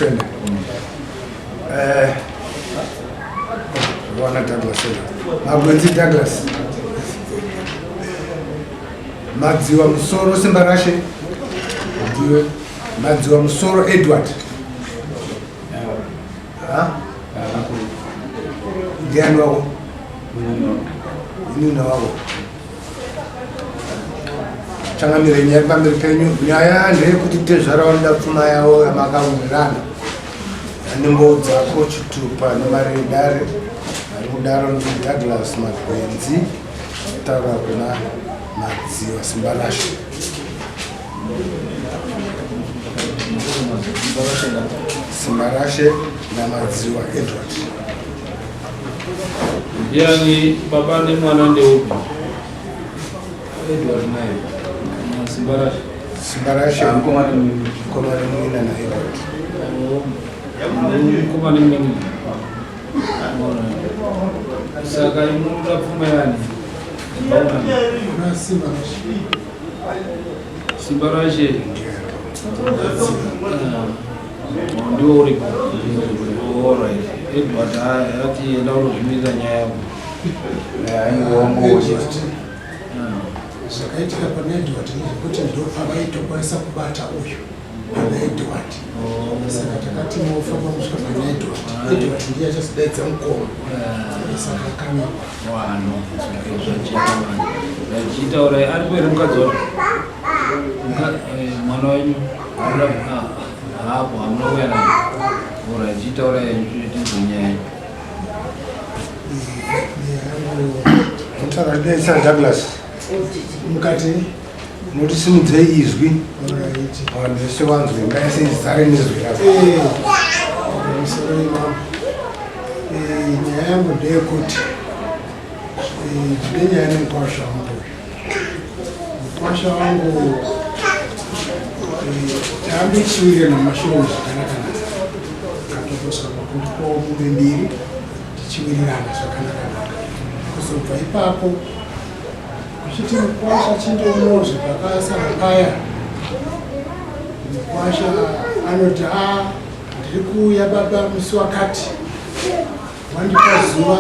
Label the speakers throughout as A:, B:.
A: Twende. Eh, wana Douglas. Magwenzi Douglas. Madziwa Musoro Simbarashe. Ndiwe Madziwa Musoro Edward. Ha? Ndiani wako? Munina wako. Changamire nyaya pamberi penyu. Nyaya ndeyekuti tezvara vanoda pfuma yavo yamakawirirana. Anembodzako chitupa nemari yedare. Ari kudaro ndiDouglas Magwenzi. Taura kuna Madziwa Simbarashe. Simbarashe naMadziwa Edward.
B: Ndiani baba nemwana ndeupi? Edward naye. Simbarashe.
A: Simbarashe mukoma nemunin'ina naEdward.
B: Mukoma nemunin'ina. Saka inoda pfuma yani? Simba rashe. Ndiwo uripo. Alright. Edward ati enda unozvimisa nyaya yako.
C: Zvakaitika pana Edward ndezvekuti ndopavaitokwanisa kubata uyu. Pana Edward. Saka takati mofamba musvika pana Edward. Edward ndiye achazodaidza mukoma. Saka akamikwa.
B: Wano. Zvachiita urai ari kuere mukadzi wacho. Mwana wenyu. Hapo hamuna kuya naye. Ora chiita urai tinzwe nyaya yenyu.
A: Mutara Douglas.
C: Mukati
A: Mutisimudzei izwi vanhu vese vanzwe imba yese izare nezwi rako.
C: Eh, pamusoro imambo eh, nyaya yangu ndeyekuti eh, ndine nyaya nemukwasha wangu uyu mukwasha wangu tambichiwirana mumashure zvakanaka-naka katotosvika pakundipawo mombe mbiri tichiwirirana zvakanaka-naka kuzobva ipapo Kuchiti mukwasha chindoonawo zvepakasara paya. Mukwasha anoti a ah, ndiri kuuya baba musi wakati wandipa zuva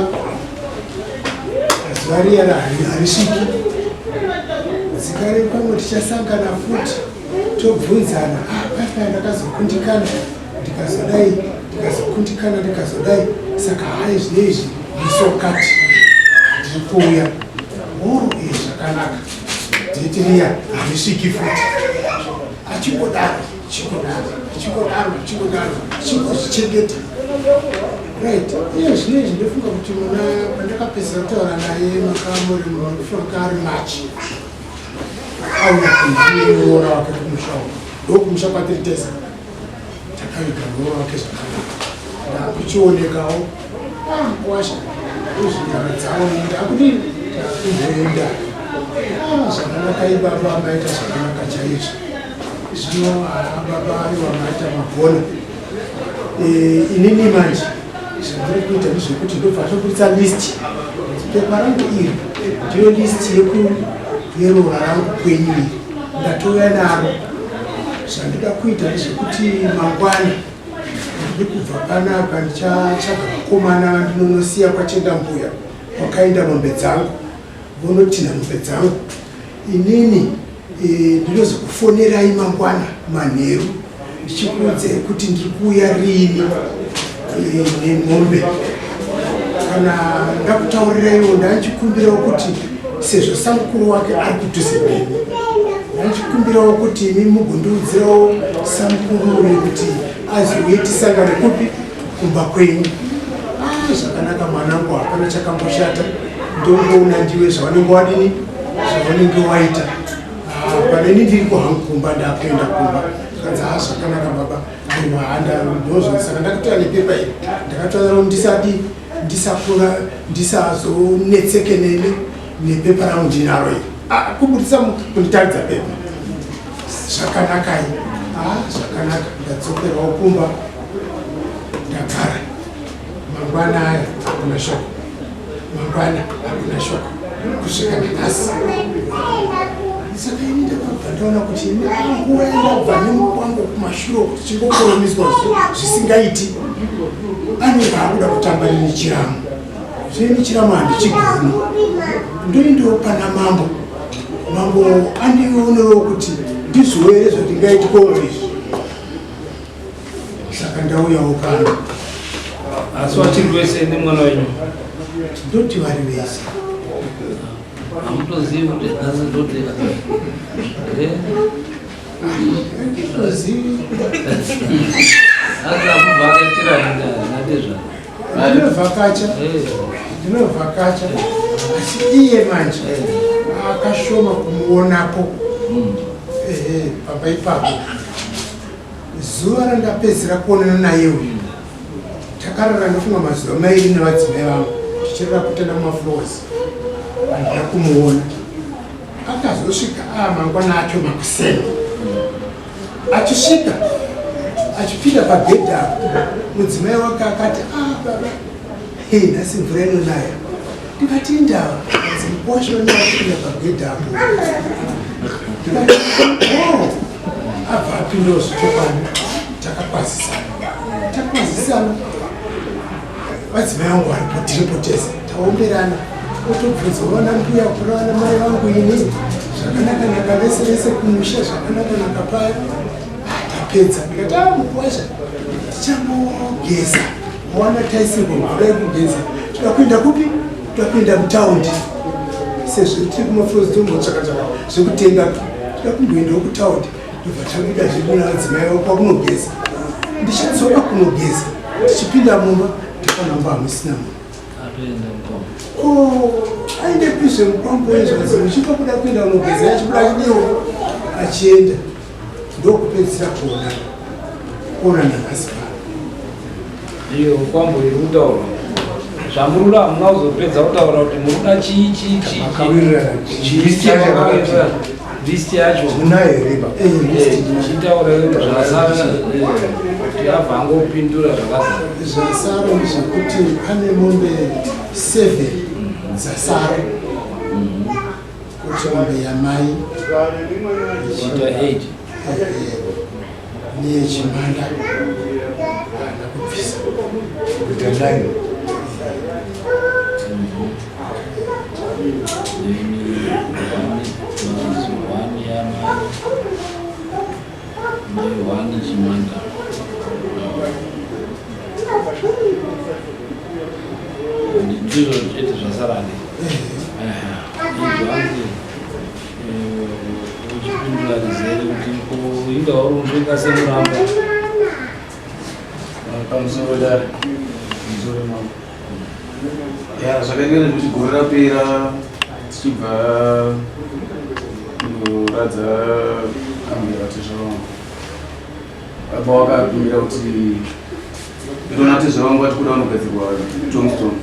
C: zuva riya harisviki dzikare pamwe tichasangana futi tobvunzana ah, paya ndakazokundikana ndikazodai ndikazokundikana ndikazodai saka hayi zvine izvi musi wakati ndiri kuuya horo iyi zvakanaka dheti riya harisviki futi achingodaro chingodaro chingodaro chingodaro chingozvichengeta right iye zvino izvi ndofunga kuti muna pandakapedzisa kutaura naye makamuri munofunga ari machi auya kuroora wake kumusha uko ndokumusha kwatiri tese takaviga muroora wake zvakanaka ndakuchionekawo ah, kwasha kuzvinyara dzavo ndakudii takumboenda ah, zvakanaka ibaba maita zvakanaka chaizvo zvino ah, baba aiwa maita magona eh, inini manje zvandiri kuita ndezvekuti ndobva toburitsa list pepa rangu iri ndiyo list yeroora rangu kwenyu iri ndatouya naro zvandoda kuita ndezvekuti mangwana ndiri kubva panapa ndichatsvaga vakomana vandinonosiya kwachenda mbuya kwakaenda mombe dzangu vonotinha mombe dzangu inini eh, ndinozokufonerai mangwana manheru ndichikuudzai kuti ndiri kuuya riini eh, nemombe kana ndakutauriraiwo ndandichikumbirawo kuti sezvo samukuru wake ari kudhuze neni ndandichikumbirawo kuti imi mugondiudzirawo samukuru uyu kuti azouye tisangane kupi kumba kwenyu ah, zvakanaka mwanangu hapana chakamboshata ndongoona ndiwe zvavanenge wadini zvavanenge waita ah, paneni ndiri kuhangu kumba ndakuenda kumba zvikanzi ha ah, zvakanaka baba aiwa handa ndozvo saka ndakatora nepepa iri ndakatora ndisadi ndisakura ndisazonetseke nene nepepa rangu ndinaro iri ah, kubudisa kunditaridza pepa zvakanakai ah, zvakanaka ndadzokerawo kumba ndagara mangwana aya hakuna shoko mangwana hakuna shoko kusvika nanhasi. Saka ini ndakabva ndaona kuti ini nguva yandabva nemukwango kumashure uku tichingokoromiswa zvisingaiti, anenge akuda kutamba neni chiramu. Zveni chiramu handichigoni, ndoendewo pana mambo. Mambo andionerewo kuti ndizvo here zvandingaitikowo izvi. Saka ndauyawo pano.
B: Asi vachiri vese nemwana wenyu?
C: Ndoti vari vese.
B: Hamutozivi kuti nhasi ndoti
C: Handitozivi.
B: Asi hamuvhakachira natezva?
C: Ndinovhakacha, ndinovhakacha, asi iye manje akashoma kumuonapo. Ehe, pamba ipapo. Zuva randapedzisira kuonana naye uyu, takarara ndofunga mazuva mairi nevadzimai vangu tichirara kutanda mumafloors. Handina kumuona. Akazosvika mangwana acho makuseni. Achisvika achipinda pagedhi apo, mudzimai wake akati, ah baba, hey, nhasi mvura inonaya. Ndikati indava, mukwasha wenyu achipinda pagedhi apo. Ndikati, oh, abva apindawo zvechokwadi. Takakwazisana, takwazisana, vadzimai vangu varipo, tiripo tese, taomberana. Otobvunza vana mbuya kura vana mai vangu ini zvakanaka-naka, vese vese kumusha zvakanaka-naka paya. Tapedza ndikati, ah mukwasha, tichangogeza, wana taisirwa mvura yekugeza, toda kuenda kupi? Toda kuenda mutaundi, sezvo tiri kumaflozi tombotsvaka-tsvaka zvekutenga, toda kumboendawo kutaundi. Ndobva tabuda zvedu navadzimai vangu kwakunogeza. Ndichidzoka kunogeza, tichipinda mumba ndakaona mumba hamusina munhu. Ko aendepizve mukwambo wezvanzi uchipa kuda kuenda kunogeza, achibuda achidiwo achienda, ndokupedzisira kuonana kuonana nhasi pano.
B: Iyo kwambo iri kutaurwa zvamurura, hamuna kuzopedza kutaura kuti muruda chii chii chii?
A: Makawirirana
B: List yacho, list yacho.
A: Munayo here ba?
B: Chitaura zvasara, kuti abva angopindura zvakazara.
C: Zvasara ndezvekuti pane mombe 7 dzasara, kuti mombe yamai
B: chiita 8.
C: Neyechimanda haana kubvisa.
A: Kuita 9.
B: Then one plus one yamai ne one chimanda. Ndizvo chete zvasara ne izvo hanzi uchipindura rizere kuti ko inga uri semuramba.
D: Pamusoro dare.
B: Musoro mambo.
D: Ya, zvakaita zvekuti gore rapera tichibva kunoradza ambuya vatezvara vangu, baba vakakumbira kuti ndona tezvara vangu vati kuda kunogadzirwa tombstone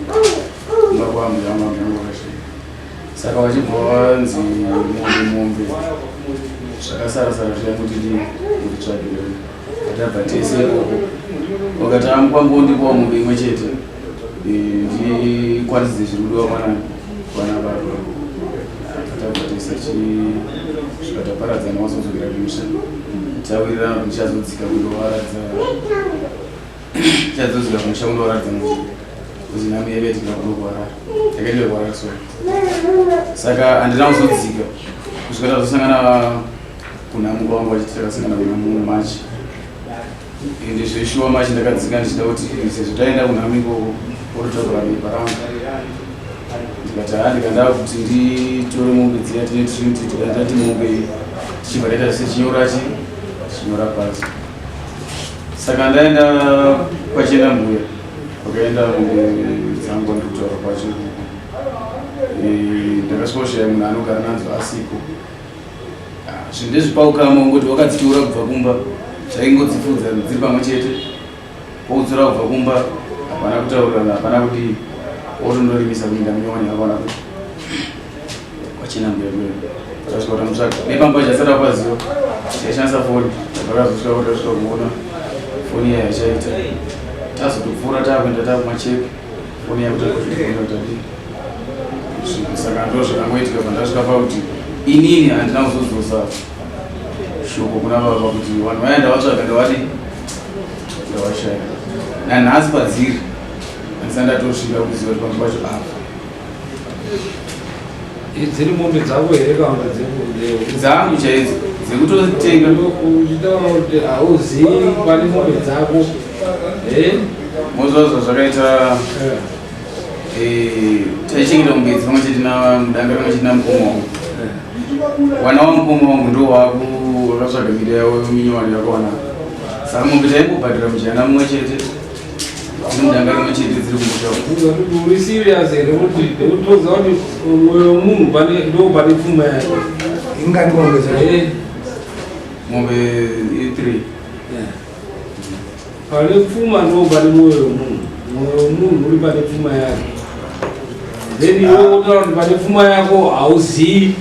D: kumba kwaambuya vangu. Ambuya vangu vakashaya, saka vachibva vanzi mombe zvakasara sara zviya kuti nditsvagire. Tabva tese ikoko, wakati amukwangu ndipawo mombe imwe chete, ndikwanise zviri kudiwa kwana baba. Tabva tese chisvika taparadzana, wazodzokera kumusha, tawirirana kuti ndichazodzika kundovaradza, ndichazodzika kumusha kundovaradza muti kuti nhamo yaive kuno kuHarare, yakaitira kuHarare. So saka handina kuzodzika kusvika tazosangana kuna muko wangu vachiti takasangana kuna muMarch. Ende zveshuwa March ndakadzika ndichida kuti sezvo taenda kunhamo ikoko ototakura bepa rangu, ndikati haa, ndikanda kuti nditore mombe dziya tine trinity, tikati mombe tichibva taita sechinyora chinyora pasi. Saka ndaenda kwachienda mbuya, kwakaenda mombe dzangu andikutaura kwacho ikoko, ndakasvika kushaya munhu anogara nadzo asiko. Zvinhu ndezvipaukama, ungoti wakadzitora kubva kumba, zvaingodzifudza dziri pamwe chete, woudzora kubva kumba, hapana kutaurirana, hapana kudii, wotondorimisa kuinda munyowani yakwana kuti kwachena mbuya kuyo. Takasvika kutamutsvaga nepamba chasati akwaziwa, chaishandisa foni, takazosvika kuti tasvika kuona foni iya yachaita, tazotopfuura taakuenda taakumachepi, foni yakuti tadii. Saka ndo zvakangoitika pandasvika pakuti Inini handina kuzodzosa shoko kuna baba kuti vanhu vaya ndavatsvaga ndavadi ndavashaya. Nanhasi padziri handisati ndatosvika kuziva kuti pamwe pacho apa.
B: Dziri mombe dzako here kana kuti
D: dzangu chaidzo dzekutotenga?
B: Uchitaura kuti hauzivi pane mombe dzako.
D: Moziva zvazvakaita, taichengeta mombe idzi pamwe chete namudanga, pamwe chete namukoma wangu. Wana wamukoma wangu ndo waku wakatsvaga miri yavo minyowani yakawana, saka mombe taingobhadhira mujana mumwe chete, dziri mudanga rimwe chete, dziri kumusha.
B: Uri serious here kuti ndekutoziva kuti mwoyo wemunhu pane ndo pane pfuma yake?
A: Ingani mombe dzacho?
D: Mombe i3.
B: Pane pfuma ndo pane mwoyo wemunhu. Mwoyo wemunhu uri pane pfuma yake. Then iwe wotaura kuti pane pfuma yako hauzivi.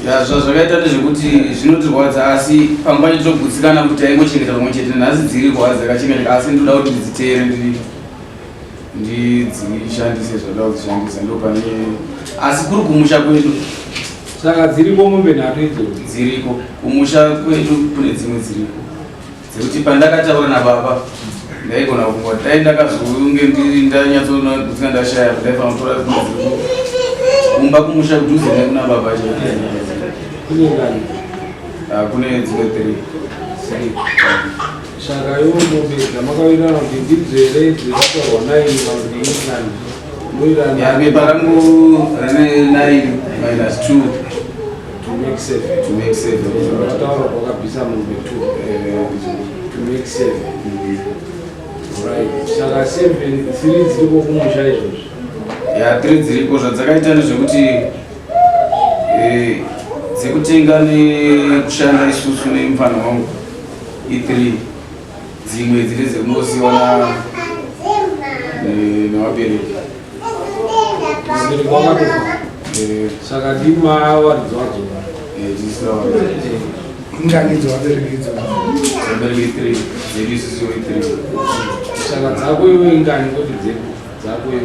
D: Ya, zvazvakaita ndezvekuti zvinotirwadza, asi pamwe pacho togutsikana kuti taingochengeta pamwe chete. Nhasi dziriko hadzi dzakachengeteka, asi ndoda kuti ndidziteere, ndidzishandise zvada kudzishandisa, ndo pane. Asi kuri kumusha kwedu.
B: Saka dziriko mombe nhatu idzodzo?
D: Dziriko kumusha kwedu, kune dzimwe dziriko dzekuti pandakataura nababa ndaigona kungwa dai ndakazonge ndanyatsoona kutsika ndashaya, ndaifanira kutora dzimwe dziriko kumba kumusha kudhuze nekuna baba chaipo.
B: Kune ngani?
D: Ah, kune dzimwe three.
B: Three. Saka iwo mombe dzamakawirirana kuti ndidzo here dzinotorwa nine kana kuti ingani?
D: Ya, bepa rangu rine 9 minus 2
B: to make 7.
D: To make 7.
B: Vataura kwakabvisa mombe 2 to make 7, right? Saka 7, 3 dziriko kumusha izvozvi?
D: Ya, 3 dziriko. Zvadzakaita ndezvekuti dzekutenga nekushanda isusu nemufana wangu i3, dzimwe dziri dzekunosiwa nevabereki.
B: Vabereki vakatofa? Saka ndima waridzi wadzo?
D: Tisina vabereki.
A: Ingani dzevabereki idzodzo?
D: Vabereki 3, dzedu isusu i3.
B: Saka dzako iwe ingani? Kuti dzako iwe?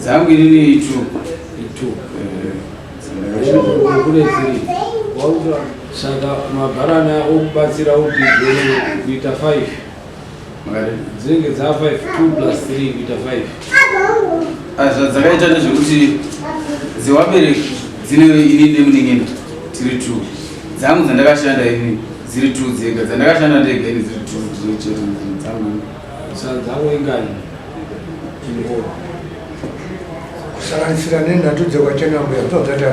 D: Dzangu inini i2.
B: I2, kune 3. Saka mabharana okubatsira kuti kuita 5. Dzinenge dza 5, 2 plus 3 kuita 5.
D: Zvadzakaita ndezvekuti dzevabereki dzine inini nemunin'ina tiri 2, dzangu dzandakashanda ini dziri 2 dzega, dzandakashanda ndega ini dziri 2 chete dzangu.
B: Saka dzako ingani ingo?
A: Kusanganisira nenhatu dzekwachenambuya dzinodzaita 5.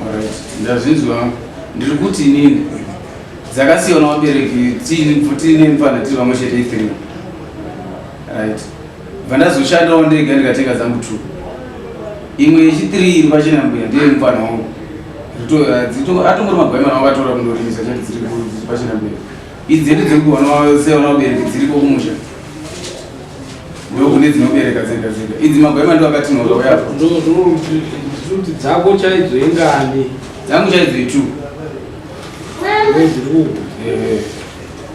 D: Alright, ndazvinzwa. Ndiri kuti inini dzakasiyiwa navabereki tiine mufana tiri vamwe chete i3, right? Bva ndazoshandawo ndega ndikatenga dzangu 2. Imwe yechi3 iri pachinambuya ndeye mufana wangu. Atongori magwaimana wakatora kundorimisa chete, dziri pachinambuya. Idzi dzedu dzekuwanasiyiwa navabereki dziriko kumusha, ndokune dzinobereka dzega dzega. Idzi magwaima ndo akatinhora uyapo.
B: Kuti dzako chaidzo ingani?
D: Dzangu chaidzo i2.
B: Ndoziri uku?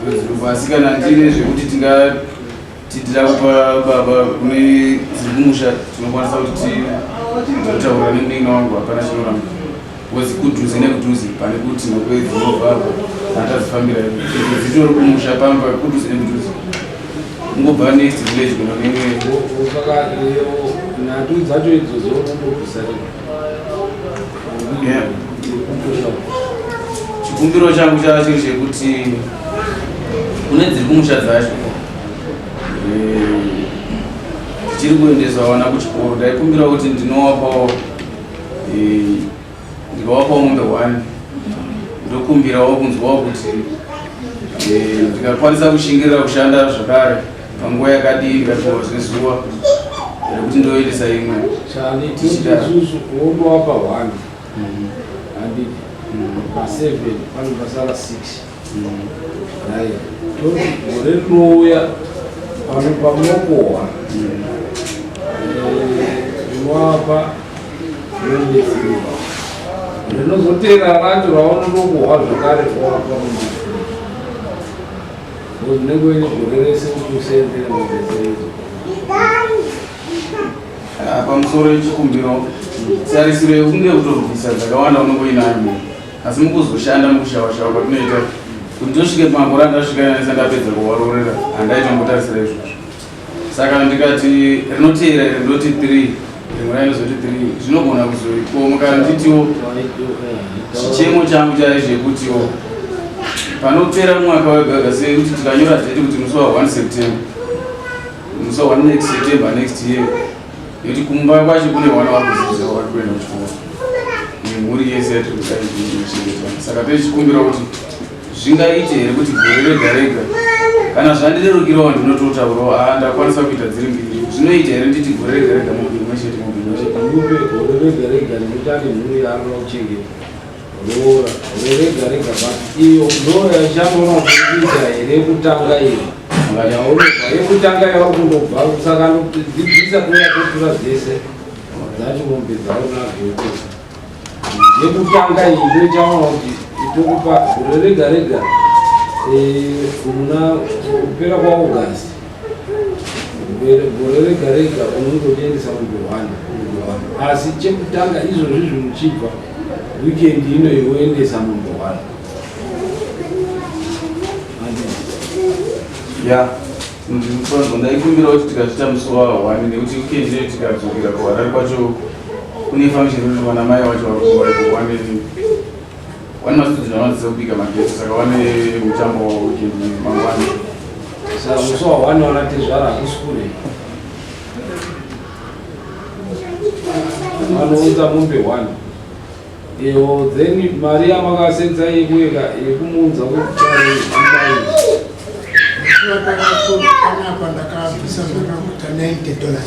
D: Ndodziripo, asi kana ndine zvekuti tingati tida kupa baba kune dziri kumusha, tinokwanisa kuti tinotaura nemunin'ina wangu, hapana chinoramba, because kudhuze nekudhuze pane kuti nokwedzinobva apa kana tadzifambira, dzitori kumusha pamba kudhuze nekudhuze, kungobva next village kuenda kuimwe.
B: Saka nhatu dzacho idzodzo unondobvisa rini?
D: Chikumbiro changu chava chiri chekuti kune dziri kumusha dzacho, tichiri kuendesa vana kuchikoro. Ndaikumbira kuti ndinowapawo, ndikawapawo mombe one. Ndokumbirawo kunzwawo kuti ndikakwanisa kushingirira kushanda zvakare panguva yakadii, ndikapiwa zvezuva rekuti ndoendesa imwe.
B: Chani isusu wondowapa one, handiti? Pa7 pane pasara 6, right? Toti gore rinouya pano pamunokohwa unovapa mombe 3, rinozotera racho raunondokohwa zvakare wapa mombe 3. Unenge uine gore rese kuti useenzere mombe 3 idzo.
D: Ah, pamusoro yechikumbiro tarisiro yekunge kutobvisa dzakawanda unongoinayo munhu asi mukuzoshanda mukushawashawa kwatinoita kuti ndosvike pamakore andasvika yanisa ndapedza kuvaroorera handaitombotarisira izvozvo saka ndikati rinoteera iri ndoti 3 rimwe rainozoti 3 zvinogona kuzoikoma kana nditiwo chichemo changu chaizvekutiwo panopera mwaka wega wega sekuti tikanyora date kuti musi wa 1 September musi wa 1 next September next year nekuti kumba kwacho kune vana vari kudzidza vari kuenda kuchikoro nemhuri yese yatiri kuchengeta saka techikumbira kuti zvingaite here kuti gore rega rega kana zvandirerukirawo ndinototaurawo a ndakwanisa kuita dziri mbiri zvinoita here nditi gore rega rega mombe imwe chete mombe imwe chete
B: Mupe gore rega rega nekuti ane mhuri yaanoda kuchengeta roora gore rega rega but iyo ndo yachanoona kuita here kutanga iyo yaunobva yekutanga yauri kundobva saka dzidzisa kuya totora dzese dzacho mombe dzaunadzo ikoko yekutanga iyi ndoichaona kuti itokupa gore rega rega muna kupera kwaAugust gore rega rega unenge uchiendesa mombe one mombe one asi chekutanga izvozvi zvimuchibva weekend ino iwoendesa mombe one.
D: Ya, ndinofanirwa ndaikumbira kuti tikazviita musi wa 1 nekuti weekend ino tikadzokera kuHarare kwacho kune function kuti vana mai vacho vari kuva wane wane mastudent vanodzidza kubika magetsi saka vane mutambo wa weekend mangwana.
B: Saka musi wa 1 wana tezvara hakusi kure vanounza mombe 1 iyo then mari yamakasenza yekueka yekumuunza kuai.
C: Panapa ndakabvisa ndakakuta $90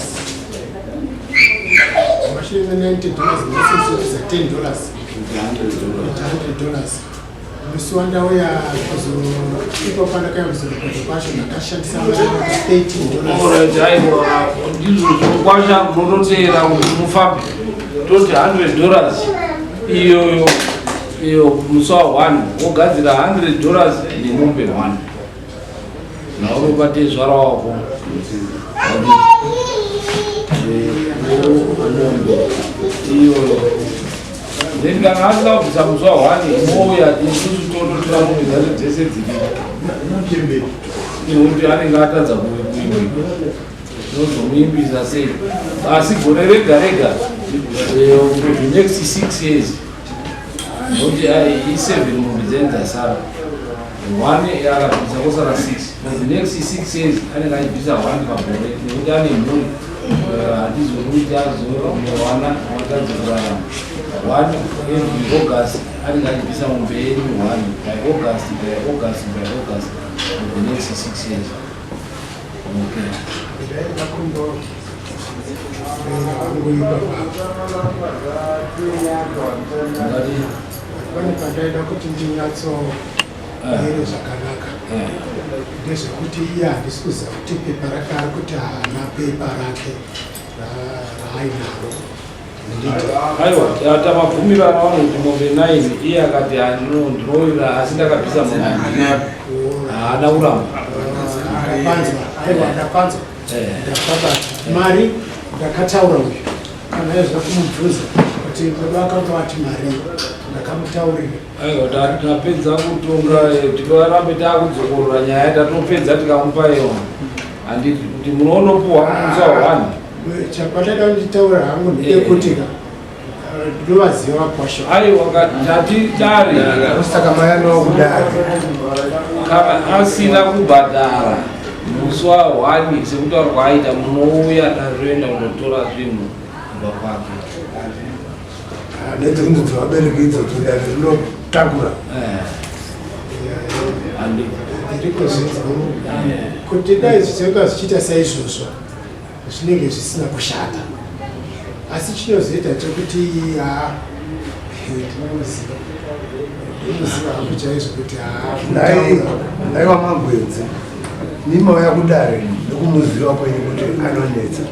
C: mashure me$90 ndasesebvisa $10, $100. Musi wandauya ipo pandakauya kuzorekodha kwacho ndakashandisa mari $13.
B: Alright, aiwa ndizvo zvokwasha munototeera kuti mufambe toti $100 iyoyo iyo musi wa 1 wogadzira $100 nemombe 1 naurobate zvara wako mombe iyoyo. Then kana asina kubvisa musi wa 1 mouya isusu tototora mombe dzacho dzese dziri nekuti anenge atadza kuimbika tinozomuimbisa sei asi gore rega rega for the next 6 years nokuti i7 mombe dzenyu dzasara one akabvisa kosara six. For the next 6 years anenge achibvisa one pagore nekuti ane mhuri hatizoni kuti azowana watadza kurarama. One every August anenge achibvisa mombe yenyu one by August, by August, by August for the next 6 years, okay?
C: Ndakumbo hangu ipapa.
B: Ngati
C: Pane pandaida kuti ndinyatso ere zvakanaka ndezvekuti iye handisi kuziva kuti pepa rake ari kuti haana pepa rake raainaro.
B: Aiwa tamabvumirana vanhu kuti mombe 9 iye akati "Handino- ndinowira asi ndakabvisa mombe." Haana kuramba.
C: Ndapanzwa, aiwa ndapanzwa. Ndakabata mari ndakataura uyu kana aizva kumubvunza kuti baba akanga vati mari ndakamutaurira.
B: Aiwa tapedza kutonga tikarambe takudzokorora nyaya tatopedza tikamupa iyo handiti kuti munonopuhwa musi wa 1.
C: Chapandaida kunditaura hangu ndeyekuti ka ndinovaziva vakwasha.
B: Aiwa tati dare
A: Saka mai anowa kudare.
B: Kana asina kubhadhara musi wa 1 sekutaura kwaaita munouya dare roenda kunotora zvinhu kubva kwake.
A: Nedzunzu dzevabereki idzodzo dare rinotakura.
B: Handiti
C: Ndiriko zvinzwa kuti dai zvichinga zvichiita saizvozvo zvinenge zvisina kushata asi chinozoita chekuti ha ndinoziva ndinoziva hangu chaizvo kuti ha
A: Naiwa magwenzi nimauya kudare nokumuziva kwenyu kuti anonetsa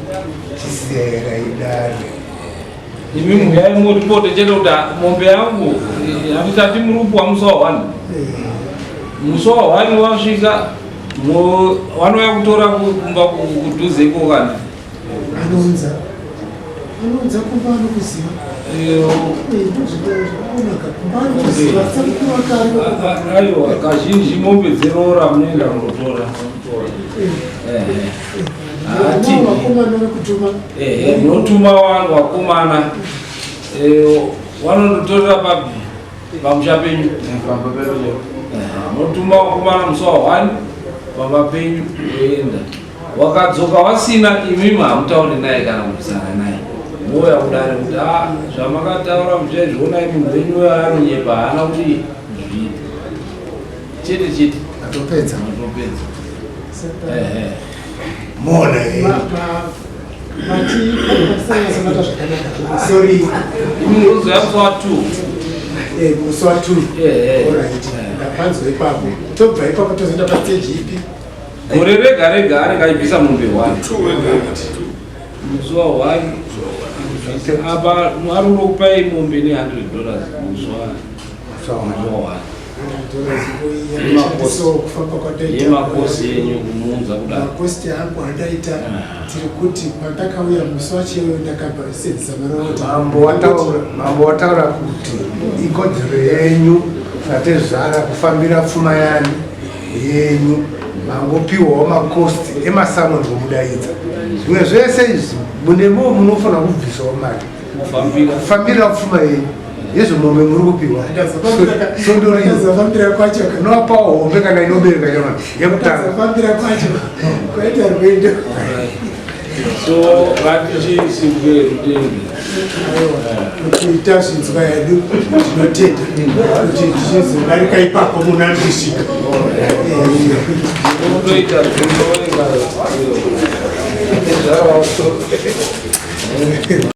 A: chisiyerai dare.
B: Imi muyai muripote chete kuti mombe yangu handitati muri kupuwa musi wa 1. Musi wa 1 wasvika vanouya kutora kumba kudhuze iko kana
C: Anounza. Unoudza kumba anokuziva. Ndozvinoonaka kumba anokuziva. Sakukuru kare.
B: Aiwa, kazhinji mombe dzeroora munoenda kunotora.
C: Vakomana vekutuma.
B: Ehe, munotuma vanhu vakomana. Vanondotorera papi? Pamusha penyu.
D: Pamba pedu.
B: Munotuma vakomana musi wa 1 pamba penyu voenda. Wakadzoka wasina, imimi hamutauri naye kana kubvisana naye. Mouya kudare kuti a zvamakataura muchaizvionai, munhu wenyu uyo anonyepa, haana kuti zviite. Chete chete.
A: Atopedza.
B: Atopedza. Ehe.
A: Mona here?
C: Mati pasanyatsobata zvakanaka. Sorry.
B: Imi munozoya musi wa 2.
C: Musi wa 2. Alright. Ndapanzwa ipapo. Tobva ipapo tozoenda pastage ipi?
B: Gore rega rega anenge achibvisa mombe 1 musi wa 1. Apa ari kunokupai mombe ne$100 musi wa 1.
C: So kufamba kwataita
B: yemakosi yenyu kumuunza kudai.
C: Makosti angu andaita, tiri kuti pandakauya musi wacho ndakabasenzesa marota.
A: Mambo wataura kuti ikodzero yenyu satezvara kufambira pfuma yani yenyu. Mangopiwawo makosti emasamoni kumudaidza. Zvimwe zvese izvi munemo munofanira kubvisawo mari
B: kufambira
A: kufambira pfuma yenyu. Yezvo mombe muri kupiwa sondorino.
C: Ndazofambira kwacho.
A: Unovapawo hombe kana inobereka chama yekutanga.
C: Ndazofambira kwacho kwaita rwendo.
B: So ngatichisimuke rutende.
C: Kuti tazvinzwa hedu, tinotenda kuti tichizodarika ipapo munandisvika.
B: Unotoita zvinoenga zvarawaso.